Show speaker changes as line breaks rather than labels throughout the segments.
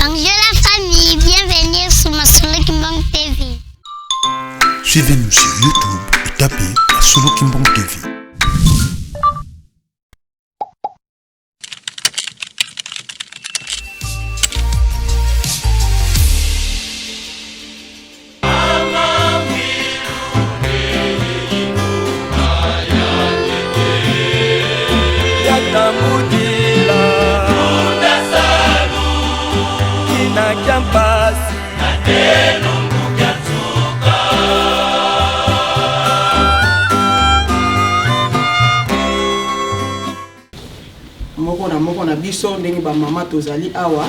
Bonjour la famille, bienvenue sur Masolo Kimbang TV.
Suivez-nous sur YouTube et tapez Masolo Kimbang TV.
Moko na moko na biso ndenge bamama tozali awa,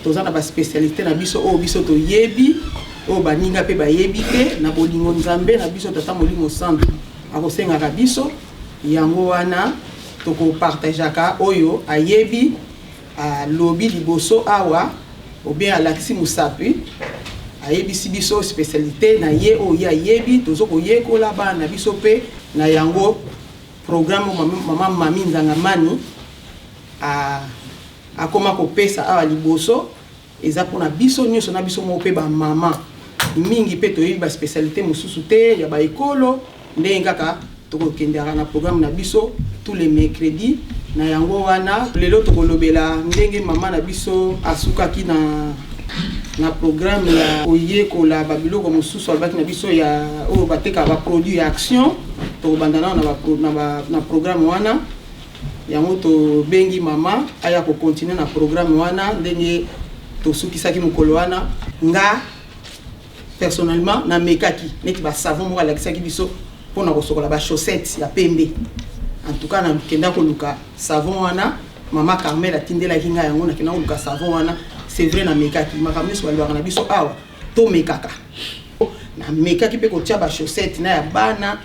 toza na baspecialité na biso oyo biso toyebi, oyo baninga mpe bayebi te. Na bolingo Nzambe na biso Tata Molimo Santu akosengaka biso yango wana, tokopartageaka oyo ayebi, alobi liboso awa obien alakisi mosapi, ayebisi biso spécialité na ye oyo ye ayebi. Tozo koyekola bana na biso mpe na yango programme mama Mami Nzangamani akoma kopesa awa liboso eza mpona biso nyonso na biso moko mpe bamama mingi mpe toyebi baspécialité mosusu te ya baekolo. Ndenge kaka tokokendaka na programme na biso tous les mercredis, na yango wana lelo tokolobela ndenge mama na biso asukaki na programme ya koyekola babiloko mosusu alobaki na biso ya oyo batekaka baproduit ya Action. Tokobanda nano na programme wana. Yango tobengi mama aya kocontinuer na programme wana ndenge tosukisaki mokolo wana. Nga personnellement namekaki neti basavon moko alakisaki biso mpona kosokola bachaussette ya pembe. En tout cas, nakenda koluka savon wana, mama Carmel atindelaki ngai yango. Nakenda koluka savon wana, c'est vrai, namekaki makambo nyonso balobaka na biso awa, tomekaka. Namekaki mpe kotia bachaussette na ya bana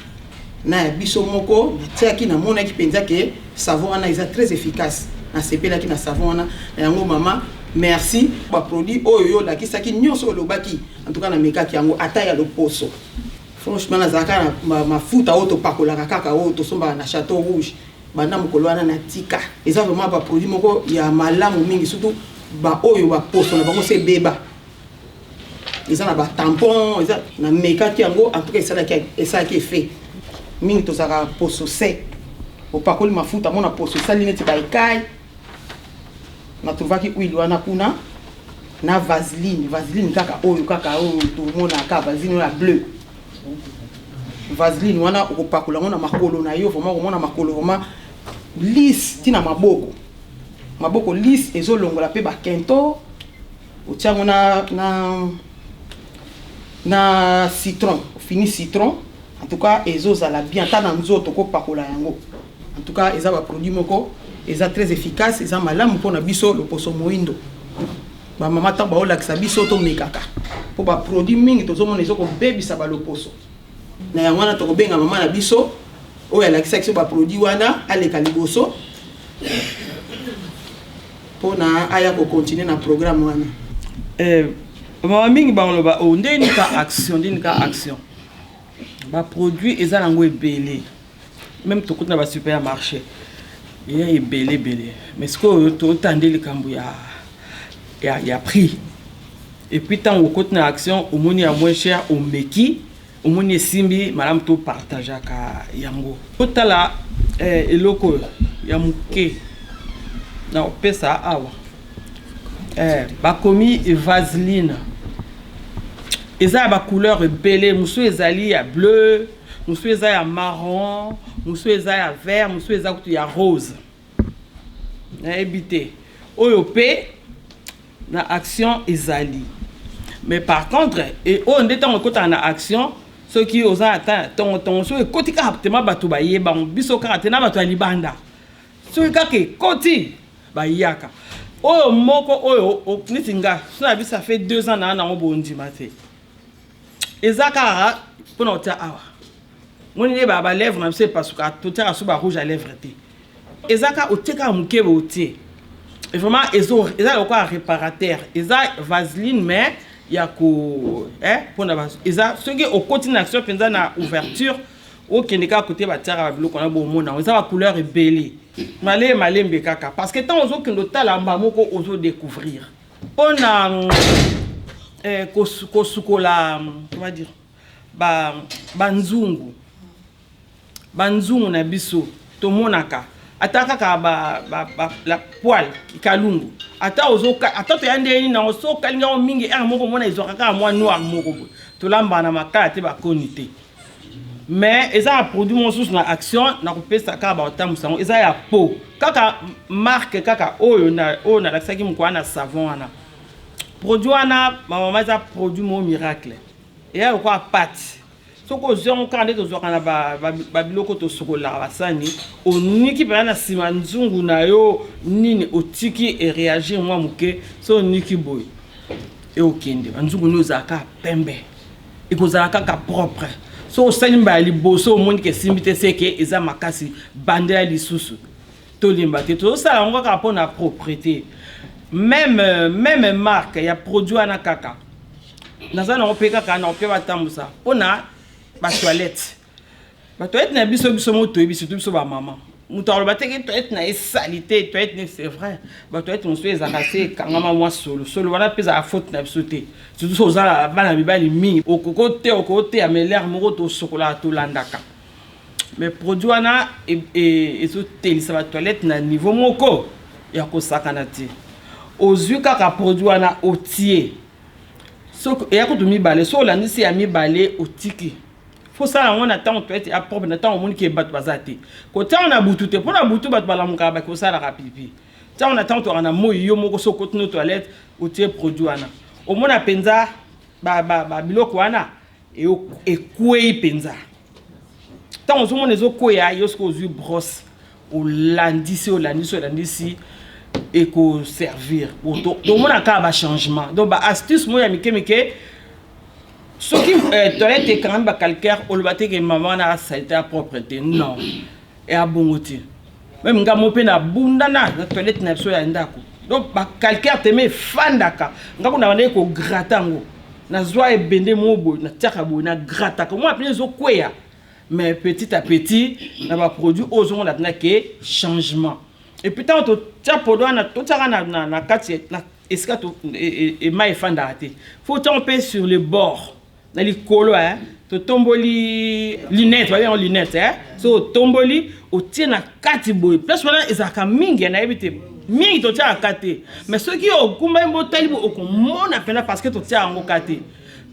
na ya biso moko. Natiaki, namonaki mpenza ke savon wana eza très efficace. Nasepelaki na savon wana. Na yango, mama, merci. Baproduit oyo yo olakisaki nyonso, olobaki, en tout cas namekaki yango, ata ya loposo. Franchement, nazalaka na mafuta oyo topakolaka kaka, oyo tosombaka na Château Rouge. Banda mokolo wana natika. Eza vraiment baproduit moko ya malamu mingi, surtout baoyo baposo na bango se ebeba, eza na batampon. Eza, namekaki yango, en tout cas esalaki effet mingi. Tozalaka poso sec, opakoli mafuta, mona poso esali neti baekai. Natrouvaki huile wana kuna na vaseline, vaseline kaka oyo, kaka oyo tomonaka, vaseline oyo ya bleu. Vaseline wana okopakola yango na makolo na yo, vraiment okomona makolo vraiment lisse, ntina maboko, maboko lisse, ezolongola mpe bakento. Otia yango na citron, ofini citron, en tout cas ezozala bien. Ata na nzoto kopakola yango, en tout cas eza baproduit moko eza très efficace, eza malamu mpona biso loposo moyindo. Bamama, ntango baolakisa biso, tomekaka, mpo baproduit mingi tozomona ezokobebisa baloposo. Na yango wana tokobenga mama na biso oyo alakisaki biso baproduit wana, aleka liboso mpona aya kocontinuer na programme wana.
Mama mingi baloba o ndeni ka Action, ndeni ka Action. Baproduit eza nango ebele, même tokoti na basupermarché, eya ebele ebele. Mais sikoyo totande likambo ya prix. Et puis ntango okoti na Action, omoni ya moins cher, omeki, omoni esimbi malamu, topartageaka yango. Totala eloko oyo ya moke na opesa awa. Bakomi vaseline, eza ya bacouleur ebele. Mosusu ezali ya bleu, mosusu eza ya marron, mosusu eza ya vert, mosusu eza kutu ya rose, nayebi te. Oyo mpe na Action ezali. Mais par contre oyo nde ntango ekotaka na Action, soki oza ata tongotongo, soki ekoti kaka tema, bato bayebango, biso kaka te, na bato ya libanda. Soki kaka ekoti, bayaka. Oyo moko oyo neti nga so na biso, ça fait 2 ans naa nango, bondima te, eza kaka mpona kotia awa. Moni nde balèvre na biso epasuka, totiaka so barouge à lèvre te. Eza kaka otie kaka moke boye, otie, vraiment eza lokola réparateur. Eza vaseline mais ya ko mpona eza soki okoti na Action mpenza na ouverture, okende kaka kote batiaka babiloko wana, bomona eza bacouleur ebele. Malembe malembe kaka, parce que ntango ozokende otala mba moko, ozodécouvrir. Mpona kosukola, comment dire, banzungu, banzungu na biso, tomonaka ata kaka la poêle kalungu, ata ozoka, ata toya ndenge nini nango, so okalinga yango mingi, ere moko omona ezwaka kaka mwa noir moko boye. Tolambaka na makala te, bakoni te, mais eza na produit mosusu na Action na kopesa kaka bakotambusa yango. Eza ya po kaka marque kaka oyo na oyo nalakisaki moko wana, savon wana. Produit wana, bamama, eza produit moko miracle. Eya lokola pâte. Soki ozwi yango kaka nde tozwaka na babiloko tosokolaka basani, oniki mpenza na nsima nzungu na yo nini, otiki eréagir mwa moke. So oniki boye, eokende banzungu nini, ozala kaka pembe, ekozala kaka propre. So osali mbala liboso, omoni ke esimbi te, seke eza makasi, bandela lisusu. Tolemba te, tozosala yango kaka mpona propreté. Même marque ya produit wana kaka naza nango mpe kaka na mpe batambusa mpona batoilette. Batoilette na biso, biso mo toyebi, surtout biso bamama. Moto aloba te ke toilette na ye sali te, toilette ne, c'est vrai, batoilette mosusu ezalaka se ekangama mwa solo solo wana mpe ezalaka faute na biso te, surtout so oza bana mibali mingi, okoko te, okoko te ya melere moko tosokolaka, tolandaka. Mais produit wana ezotelisa batoilette na niveau moko ya kosakana te. Ozwi kaka produit wana, otie, soki eya kutu mibale, so olandisi ya mibale, otiki. Fosala yango na ntango toilette ya propre, na ntango omoni ke bato baza te. Kotiango na butu te, mpo na butu bato balamukaka, baki kosalaka pipi. Ntango na ntango tokaka na moi, yo moko so okoti no toilette, otie produit wana, omona mpenza babiloko wana ekwei mpenza. Ntango ozomona ezokweya, yo soki ozwi brosse, olandisi, olandisi, olandisi, ekoservir. Tomona kaka bachangement. Donc baastuce moko ya mike mike, soki toilette ekangami bacalcaire, oloba te ke mama wana asali ya propre te. Non, eya bongo te. Même nga mo mpe nabundana na toilette na biso ya ndako, donc bacalcaire teme efandaka, nga kuna bandaki kogratter yango. Nazwa ebende moko boye, natiaka boye, nagrataka mwa pene, ezokweya. Mais petit à petit, na baproduit oyo ozomona mpena ke changement. Et puis ntango totia produit wana, totiaka na kati na esika mai efandaka te. Faut tiango mpe sur le bord, na likolo, totomboli lunette, babenga lunette, so otomboli, otie na kati boye, place wana ezalaka mingi. Nayebi te, mingi totiaka te, mais soki okumbaki mbo otali boye, okomona mpena, parce que totiaka yango ka te.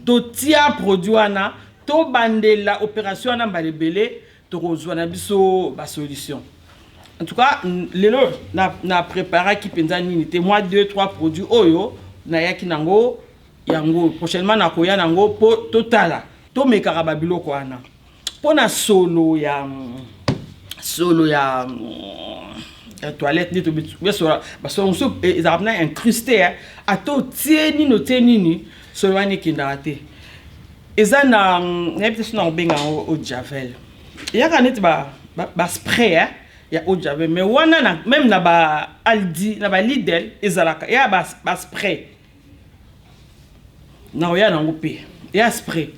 Totia produit wana, tobandela opération wana mbala ebele, tokozwa na biso basolution. En tout cas, lelo na préparaki mpenza nini te, mwa 2 3 produits oyo nayaki nango yango. Prochainement nakoya nango mpo totala, tomekaka babiloko wana mpo na solo ya toilette nde basolo mosusu ezalaka mpena incrusté. Ata otie nini, otie nini, solo wana ekendaka te. Eza na, nayebi te so na kobenga yango eau de javel, eyaka neti baspray ba ya eau de javel, mais wana na, même na ba Aldi, na ba Lidl ezalaka, eya baspray. Na oya nango mpe eya spray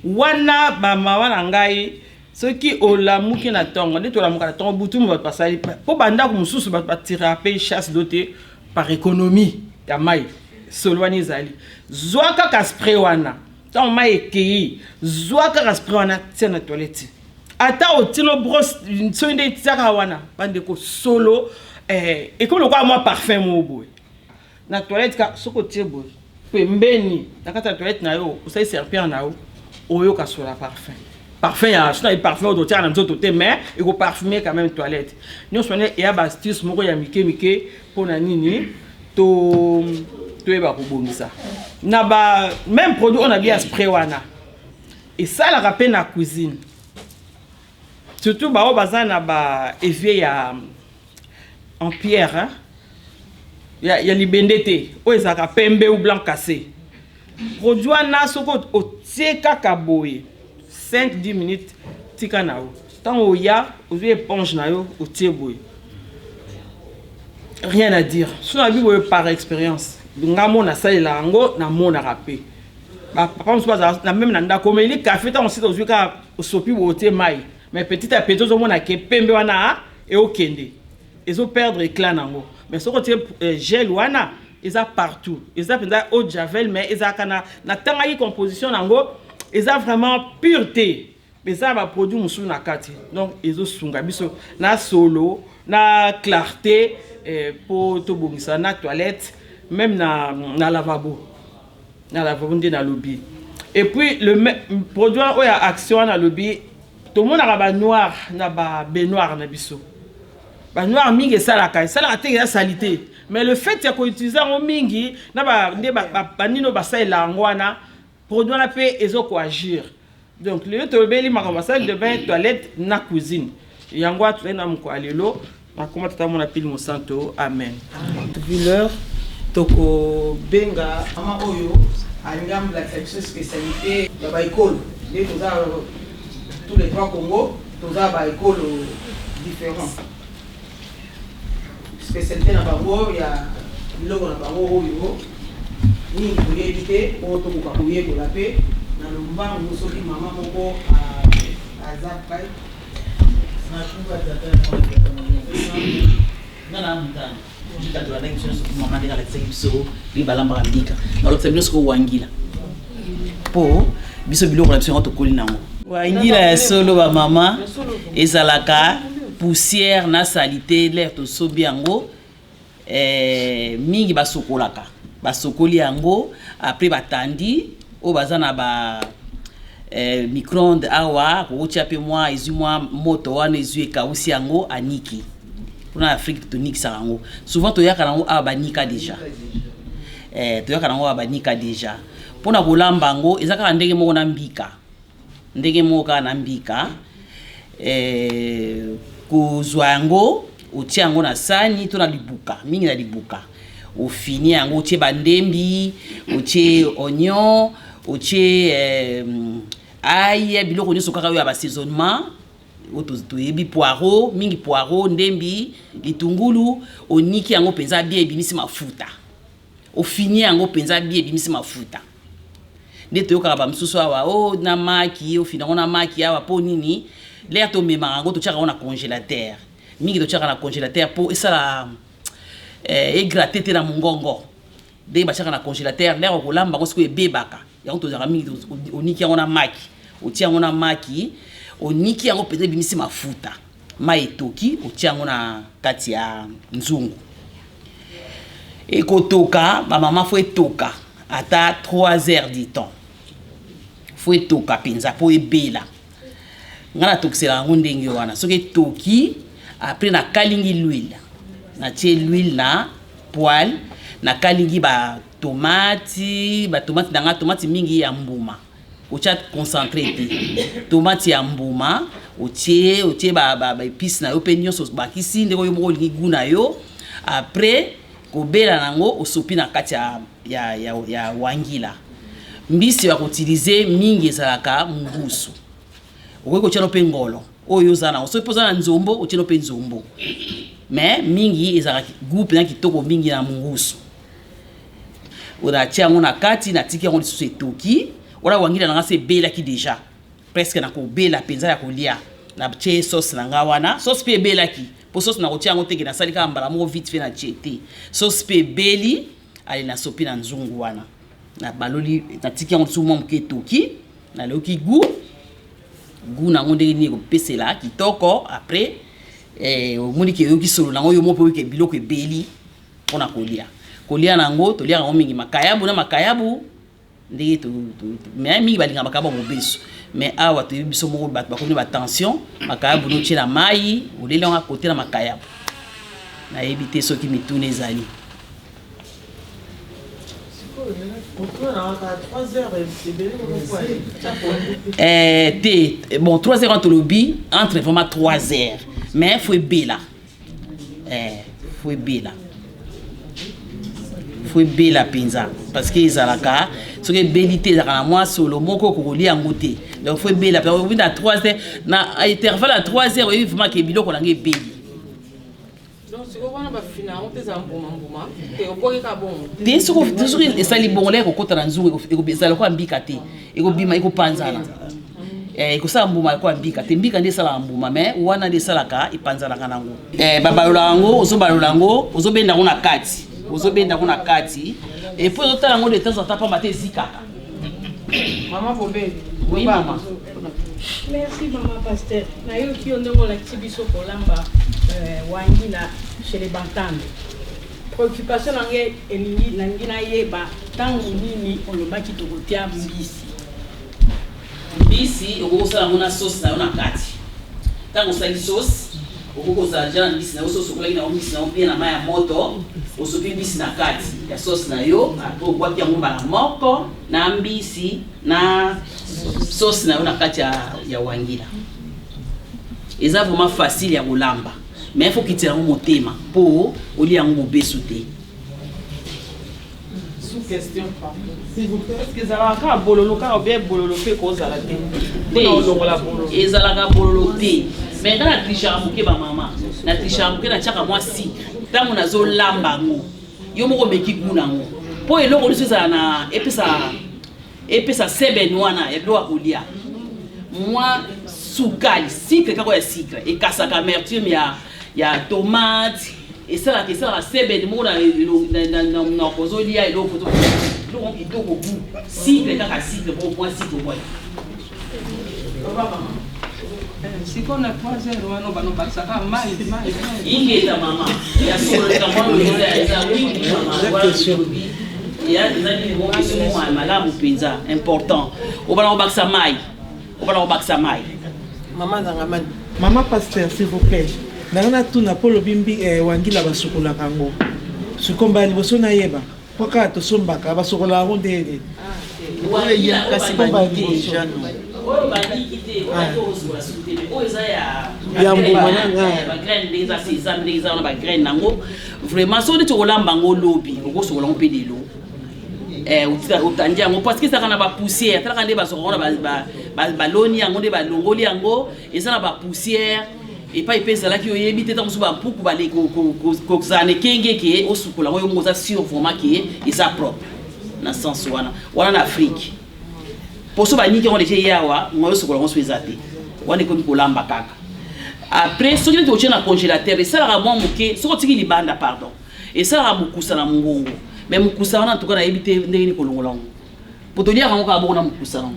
wana. Bamama na ngai, soki olamuki na ntongo, nde tolamuka na ntongo, butu bato basali mpo bandako mosusu, bato batiraka mpe chasse d'eau te par économie ya mai. Solo wana ezali, zwa kaka spray wana. Ntango mai ekei, zwa kaka spray wana, tia na toilette, ata otino brosse, soki nde etiaka wana, bandeko, solo ekomi lokola mwa parfum moko boye na toilette. Ka soki otie boye pembeni na kati ya toilette na yo, osali serpillère na yo, oyoka solo ya parfum. Parfum ya so na parfum oyo totiaka na nzoto te, mais ekoparfume quand même toilette nyonso wana. Eya baastuce moko ya mike mike mpona nini to toyeba kobongisa na ba même produit oyo na bi ya spray wana. Esalaka mpe na cuisine, surtout baoyo baza na ba évier ya en pierre, hein? Ya libende te, oyo ezalaka pembe ou blanc cassé. Produit wana, soki otie kaka boye 5 10 minutes, tika na yo. Ntango oya, ozwi éponge na yo, otie boye, rien à dire. So na bi boye, par expérience, nga mo nasalela yango, namonaka mpe bapapa mosusu bazala na même na ndako, omeli kafe, ntango osita, ozwi kaka, osopi boye, otie mai, mais petit à petit ozomona ke pembe wana eokende, ezoperdre éclat nango. Mais soki otie gel wana Eza partout, eza mpenza eau de javel, mais ezalaka na natangaki composition nango, eza vraiment pure te, eza na baproduit mosusu na kati. Donc ezosunga biso na solo, na clarté, mpo tobongisa na toilette, même na lavabo, na lavabo nde nalobi. Et puis le produit oyo ya action wana, nalobi tomonaka banoir na babaignoire na biso. Banoir mingi esalaka te, eza saleté, mais le fait ya koutiliser yango mingi na nde banini oyo basalela yango wana, produit wana mpe ezokoagir. Donc lelo tolobeli makambo ya salle de bain, toilette na cuisine. Yango wana tozali na mokolo ya lelo. Nakoma Tata, Mwana, Pili Mosanto, amen.
Vu l'heure, tokobenga mama oyo alingi amolakisa biso spécialité ya baekolo. Nde toza tous les trois Congo, toza baekolo différent, spécialité na bango ya biloko na bango oyo mingi toyebi te, oyo tokoka koyekola mpe na lombangu soki mama moko aza prêt.
Nakuba Tata, Mwana, Molimo. Nga na mutana mbika, tolandaki biso nyonso. Mama ndenge alakisaki biso ndenge balambaka mbika, nalakisa bino soko wangila, mpo biso biloko na biso yango tokoli nango. Wangila ya solo, bamama, ezalaka poussière na saleté. L'heure tosombi yango, mingi basokolaka, basokoli yango, après batandi. Oyo baza na ba micro-onde awa, akokotia mpe mwa ezwi mwa moto wana, ezwi ekausi yango, aniki. Mpona Afrique tonikisaka yango souvent, toyaka nango awa banika déjà. Toyaka nango awa banika déjà. Mpona kolamba yango eza kaka ndenge moko na mbika, ndenge moko kaka na mbika. Kozwa yango, otia yango na sani to na libuka, mingi na libuka. Ofini yango, otie bandembi, otie oignon, otie ail, biloko nyonso kaka oyo ya basaisonnement oyo toyebi, poireau mingi, poireau, ndembi, litungulu. Oniki yango mpenza bien, ebimisi mafuta. Ofini yango mpenza bien, ebimisi mafuta. Nde toyokaka bamosusu awa o na maki, ofina yango na maki awa. Mpo nini? L'heure tomemaka yango, totiaka yango na congélateur mingi. Totiaka na congélateur mpo esala egratter te na mongongo. Ndenge batiaka na congélateur, l'heure okolamba yango sikoyo, ebebaka yango. Tozalaka mingi, oniki yango na maki, otia yango na maki, oniki yango mpenza, ebimisi mafuta, mai etoki, otia yango na kati ya nzungu, ekotoka. Bamama, faut etoka ata 3 heures du temps, faut etoka mpenza mpo ebela. Ngai natokisela yango ndenge wana. Soki etoki, après nakalingi l'huile, natie l'huile na poêle, nakalingi batomati, batomati na nga, tomati mingi ya mbuma, otya concentré te, tomati ya mbuma. Otie baépice na yo mpe nyonso, bakisi ndenge oyo moko olingi, goût na yo. Après kobela nango, osopi na kati ya wangila. Mbisi ya koutiliser mingi ezalaka ngusu. Okoki kotia no mpe ngolo oyo oza nango. Soki mpe oza na nzombo, otie no mpe nzombo, mais mingi ezalaka goût mpenza kitoko mingi na mungusu. Natia yango na kati, natiki yango lisusu etoki. Wana wangila na nga se ebelaki déjà, presque na kobela mpenza ya kolia. Natie sauce na nga wana. Sauce mpe ebelaki, mpo sauce na kotia yango teke nasali kaka mbala moko vite fait, natie te. Sauce mpe ebeli, ale nasopi na nzungu wana, nabaloli, natiki yango lisusu mwa moke etoki. Naloki goût nango ndenge nini ekopesela kitoko. Après omoni ke oyoki solo nango yo mo mpe, oyoki biloko ebeli mpona kolia. Kolia nango, toliaka yango mingi makayabu na makayabu ndenge, mais mingi balingaka makayabu ya mobesu. Mais awa toyebi biso moko, bato bakomi na batension. Makayabu no otie na mai, oleli yango akote na makayabu. Nayebi te soki mituna ezali. Te, bon, 3 heures wana tolobi entre vraiment 3 heures, mais faut ebela, faut ebela, faut ebela mpenza, parce que ezalaka, soki ebeli te, ezalaka na mwa solo moko, okokolia yango te. Donc faut ebela mpenza. Obi na 3 heures, na intervalle ya 3 heures, oyebi vraiment ke biloko nanga ebeli.
Donc sikoyo wana bafina yango te, ezala mbuma mbuma te, okoki kaka bongo?
Te, soki esali bongo, l'heure ekokɔta na nzungu, ezala lokola mbika te, ekobima, ekopanzana. Ekosala mbuma lokola mbika te. Mbika nde esalaka mbuma, mais wana nde esalaka epanzanaka nango. Babalola yango, ozobalola yango, ozobenda yango na kati. Ozobenda yango na kati et puis ozotala yango de temps en temps, pamba te ezikaka.
Mama Bobe.
Oui, mama.
Merci, mama pasteur. Nayoki yo ndenge olakisi biso kolamba wangila chez les Bantambe. Préoccupation na ngai elingi nalingi nayeba ntango nini olobaki tokotia mbisi.
Mbisi okoki kosala yango na sauce na yo na kati. Ntango osali sauce, okoki kozala deja na mbisi na yo. Soki osokolaki na yo mbisi na yo bien na mai ya moto, osopi mbisi na kati ya sauce na yo, après obwaki yango mbala moko na mbisi na sauce na yo na kati ya wangila. Eza vraiment facile ya kolamba, mais faut kitela yango motema mpo olia yango mobesu te.
Sous question, s'il vous plaît. Est-ce que ezalaka kaka bololo kaka bien bololo mpe kozala te?
Te.
Mpona olongola bololo.
Ezalaka bololo te, mais nga na trichaka moke, bamama, na trichaka moke, natiaka mwa sucre ntango nazolamba yango. Yo moko omeki goût nango, mpo eloko nyonso ezala na epesa sebene wana ya biloko ya kolia. Mwa sukali, sucre kaka ya sucre ekasaka amertume ya tomate, esalaka sebene moko na monoko. Ozolia eloko moko kitoko, goût sucre, kaka sucre moko, mwa sucre mwa.
Sikoyo na 3 heures wana bano bakisaka mai mai mai.
Ingeta, mama, ya solo, likambo wana eza wingi, mama. Wana tolobi ya eza nini moko, question moko ya malamu mpenza, important. Obana kobakisa mai, obana kobakisa mai.
Mama Zangamani.
Mama pasteur, s'il vous plaît, nanga natuna mpo olobi wangila basukolaka yango. Sikoyo liboso nayeba, mpo kaka tosombaka, basokolaka yango ndenge?
Kasi
baniki.
Oyo baniki te, oyo ake ozola suku te, mais oyo eza ya
Ya mbuma na
bagraine, ndenge eza sésame, ndenge eza wana bagraine nango. Vraiment, soki neti okolamba yango lobi, okosokola yango mpe lelo. Otandi yango, parce que ezalaka na bapoussière. Talaka nde bazwaka yango na baloni yango, nde balongoli yango, eza na bapoussière epai mpe ezalaki, oyebi te. Ntango mosusu bampuku kozala na ekenge ke osukola yango yo moko, oza sûr vraiment ke eza propre na sens wana. Wana na Afrique, poso baniki yango deja, ye awa ngoyo osokola yango so eza te, wana ekomi kolamba kaka. Après, soki neti otie na congélateur, esalaka mwa moke. Soki otiki libanda, pardon, esalaka mokusa na mongongo, mais mokusa wana ntuka nayebi te ndenge nini kolongola yango, po toliaka yango kaka bongo na mokusa nango.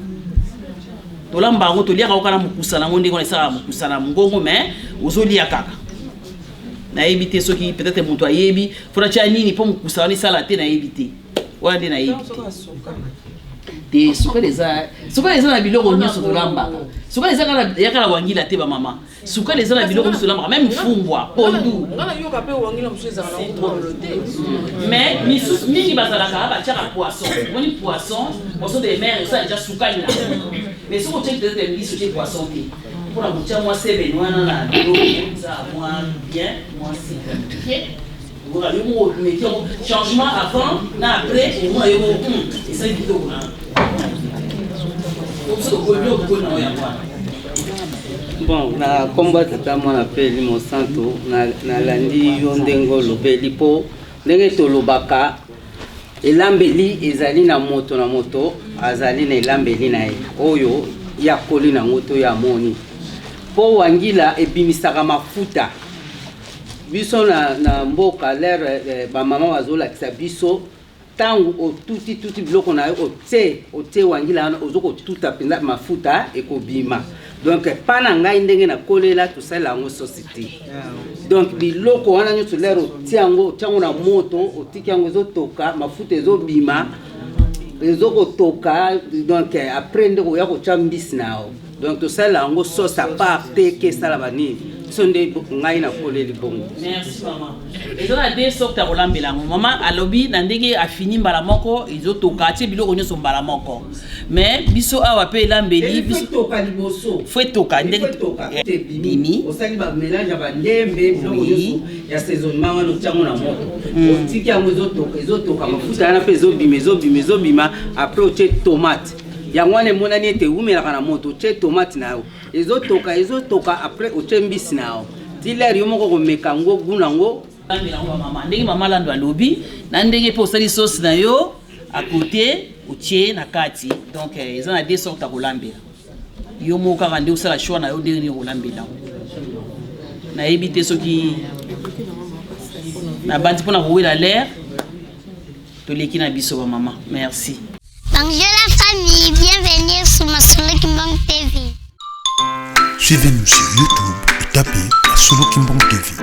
Tolamba yango, toliaka yango kaka na mokusa nango, ndenge wana esalaka mokusa na mongongo, mais ozolia kaka. Nayebi te soki peut-être moto ayebi fo natia nini mpo mokusa wana esala te. Nayebi te, wana nde nayebi te. Te, sukali eza, sukali eza na biloko nyonso tolambaka. Sukali eza kaka yaka na wangila te, bamama. Sukali eza na biloko nyonso tolambaka, même fumbwa, pondu.
Nga nayoka mpe wangila mosusu ezalaka na bololo te.
Mais misusu mingi bazalaka batiaka poisson. Omoni poisson, poisson de mer, osala deja sukali na, mais soki otiaki peut-être mbisi, otie poisson te, mpona kotia mwa sebene wana na biloko, eza mwa bien, mwa sucre. Okoka yo moko omeki yango, changement avant na après, omona yo moko esali kitoko na biloko tokoli nango yango wana.
Bon, na nkombo ya Tata, Mwana mpe Elimo Santo, nalandi yo ndenge olobeli, mpo ndenge tolobaka, elambeli ezali na moto na moto azali na elambeli na ye oyo ye akoli nango to ye amoni. Mpo wangila ebimisaka mafuta. Biso na mboka lere bamama bazolakisa biso, ntango otutituti biloko na yo, otie wangila wana, ozo kotuta mpenza, mafuta ekobima. Donc pa na ngai, ndenge nakolela, tosalela yango sosi te. Donc biloko wana nyonso, lere otie yango, otie yango na moto, otiki yango, ezotoka, mafuta ezobima, ezokotoka. Donc après nde koya kotya mbisi na yo. Donc tosalela yango sauce à part te ke esala banini. Biso nde ngai nakoleli bongo.
Merci, mama. Eza na deux sorte ya kolambela yango. Mama alobi na ndenge afini mbala moko, ezotoka, atie biloko nyonso mbala moko. Mais biso awa mpe elambeli biso
Toka liboso.
Fo etoka ndenge
Etoka.
Ebimi.
Osali bamélange ya bandembe, biloko nyonso ya saisonnement wana, otia yango na moto, otiki yango, ezotoka, ezotoka, mafuta wana mpe ezobima, ezobima, ezobima. Après otie tomate. Yango wana emonani ete ewumelaka na moto. Otie tomate na yo, ezotoka, ezotoka. Après otie mbisi na yo, ti lere yo moko komeka yango, goût nango.
Lambela yango, bamama, ndenge mama Lando alobi, na ndenge mpe osali sauce na yo à côté, otie na kati. Donc eza na deux sortes ya kolambela. Yo moko kaka nde osala choix na yo ndenge nini kolambela yango. Nayebi te soki nabandi mpona kowela l'air. Toleki na biso ba mama. Merci.
Bonjour la famille, bienvenue sur Masolo Kimbangu TV.
Suivez-nous sur YouTube et tapez Masolo Kimbangu TV.